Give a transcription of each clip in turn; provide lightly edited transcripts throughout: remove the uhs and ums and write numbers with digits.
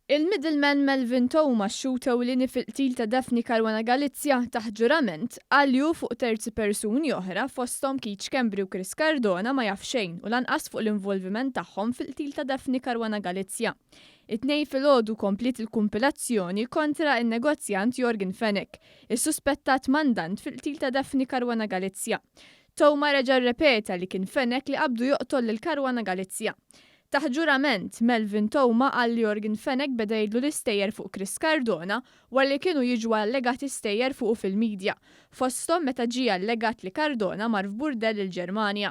Il-middleman Melvin Theuma, xhud ewlieni fil-qtil ta' Daphne Caruana Galizia, taħt ġurament, qal li hu fuq terzi persuni oħra, fosthom Keith Schembri u Chris Cardona ma jaf xejn u lanqas fuq l-involviment tagħhom fil-qtil ta' Daphne Caruana Galizia. It-Tnejn filgħodu kompliet il-kumpilazzjoni kontra n-negozjant Yorgen Fenech, is-suspettat mandant fil-qtil ta' Daphne Caruana Galizia. Theuma reġa' rrepeta li kien Fenech li qabdu joqtol lil Caruana Galizia. Taħt ġurament, Melvin Theuma qal li Yorgen Fenech beda jgħidlu l-istejjer fuq Chris Cardona wara li kienu jiġu allegati stejjer fuqu fil-media, fosthom meta ġie allegat li Cardona mar f'burdell il-Ġermanja.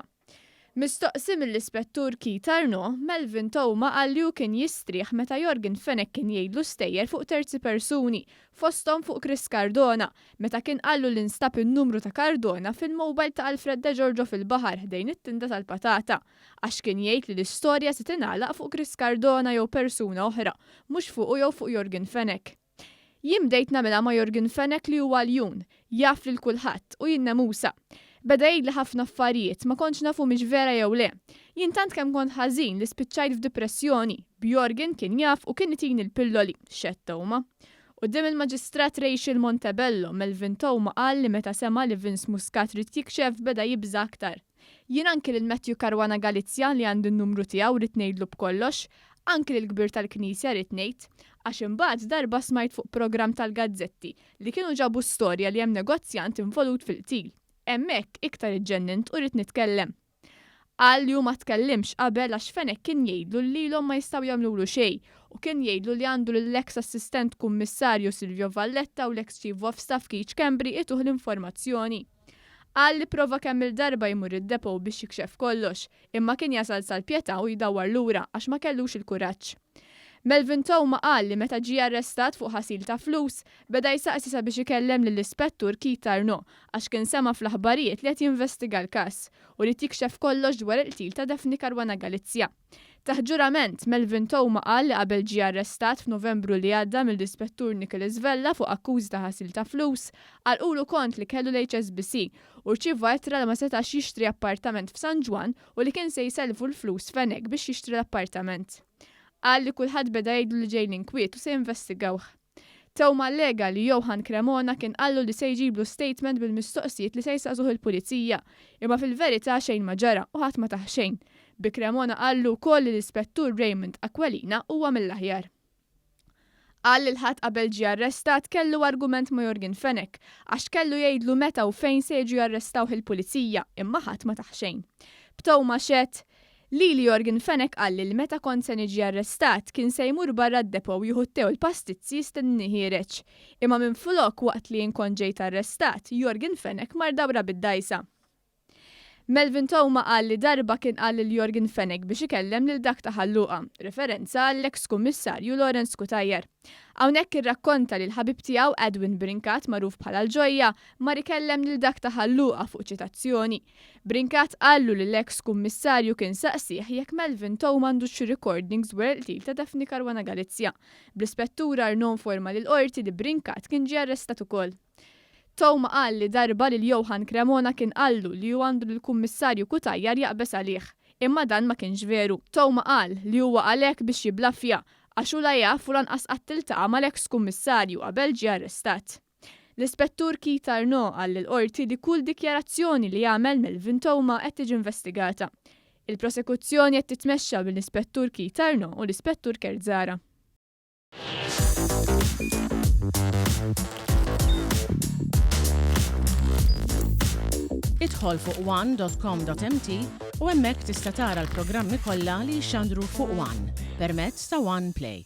Mistoqsi mill-Ispettur Keith Arnaud, Melvin Theuma qal li hu kien jistrieħ meta Yorgen Fenech kien jgħidlu stejjer fuq terzi persuni, fosthom fuq Chris Cardona, meta kien qallu li nstab in-numru ta' Cardona fil-mobile ta' Alfred Degiorgio fil-baħar ħdejn it-tinda tal-patata. Għax kien jgħid li l-istorja se tingħalaq fuq Chris Cardona jew persuna oħra, mhux fuqu jew fuq Yorgen Fenech. Jien bdejt nagħmilha ma' Yorgen Fenech li huwa ljun, jaf lil kulħadd, u jien nemusa. Beda jgħidli ħafna affarijiet, ma kontx naf humiex vera jew le. Jien tant kemm kont ħażin li spiċċajt f'dipressjoni, b'Yorgen kien jaf u kien itini l-pilloli, xehed Theuma. Quddiem il-Maġistrat Rachel Montebello, Melvin Theuma qal li meta sema' li Vince Muscat ried jikxef beda jibża' aktar. Jien anki lil Matthew Caruana Galizia li għandi n-numru tiegħu ridt ngħidlu b'kollox, anki lill-kbir tal-Knisja ridt ngħid. Għax imbagħad darba smajt fuq programm tal-gazzetti li kienu ġabu storja li hemm negozjant involut fil-qtil. Hemmhekk iktar iġġennint u ridt nitkellem. Qal li hu ma tkellimx qabel għax Fenech kien jgħidlu li lilhom ma jistgħu jagħmlulu xejn u kien jgħidlu li għandu lill-eks Assistent Kummissarju Silvio Valletta u l-eks Chief of Staff Keith Schembri ituh l-informazzjoni. Qal li pprova kemm-il darba jmur id-depot biex jikxef kollox, imma kien jasal sal-Pietà u jdawwar lura għax ma kellux il-kuraġġ. Melvin Theuma qal li meta ġie arrestat fuq ħasil ta' flus, beda jsaqsi sabiex ikellem lill-Ispettur Keith Arnaud għax kien sema' fl-aħbarijiet li qed jinvestiga l-każ u ried jikxef kollox dwar il-qtil ta' Daphne Caruana Galizia. Taħt ġurament, Melvin Theuma qal li qabel ġie arrestat f'Novembru li għadda mill-Ispettur Nicholas Vella fuq akkużi ta' ħasil ta' flus, għalqulu kont li kellu l-HSBC u rċieva ittra li ma setax jixtri appartament f'San Ġwann u li kien se jsellfu l-flus Fenech biex jixtri l-appartament. Qal li kulħadd beda jgħidlu li ġej l-inkwiet u se jinvestigawh. Theuma allega li Johann Cremona kien qallu li se jġiblu statement bil-mistoqsijiet li se jsaqsuh il-Pulizija, imma fil-verità xejn ma ġara u ħadd ma tah xejn. Bi Cremona qallu wkoll li l-Ispettur Raymond Aquilina huwa mill-aħjar. Qal li l-Ħadd qabel ġie arrestat kellu argument ma' Yorgen Fenech għax kellu jgħidlu meta u fejn se jiġu jarrestawh il-Pulizija imma ħadd ma tah xejn. B'Theuma xehed, Lili Yorgen Fenech qalli li meta kont se niġi arrestat kien se jmur barra d-depot jieħu t-te u l-pastizzi jistennini ħiereġ. Imma minflok waqt li jien kont ġejt arrestat, Yorgen Fenech mar dawra bid-dgħajsa. Melvin Theuma qal li darba kien qal lil Yorgen Fenech biex ikellem lil dak ta' Ħal Luqa, referenza għall-eks Kummissarju Lawrence Cutajar. Hawnhekk irrakkonta li l-ħabib tiegħu Edwin Brincat magħruf bħala l-Ġojja mar ikellem lil dak ta' Ħal Luqa fuq ċitazzjoni. Brincat qallu li l-eks Kummissarju kien saqsieh jekk Melvin Theuma għandux xi recordings dwar il-qtil ta' Daphne Caruana Galizia. Bl-Ispettur Arnaud informa lill-Qorti li Brincat kien ġie arrestat ukoll. Theuma qal li darba lil Johann Cremona kien qallu li hu għandu lill-Kummissarju Cutajar jaqbeż għalih, imma dan ma kienx veru. Theuma qal li huwa qal hekk biex jibblaffja, għax hu la jaf u lanqas qatt iltaqa' mal-eks Kummissarju qabel ġie arrestat. L-Ispettur Keith Arnaud qal lill-Qorti li kull dikjarazzjoni li għamel Melvin Theuma qed tiġi investigata. Il-prosekuzzjoni qed titmexxa mill-Ispettur Keith Arnaud u l-Ispettur Kurt Zahra. Idħol fuq one.com.mt u hemmhekk tista' tara l-programmi kollha li jixxandru fuq One permezz ta' One Play.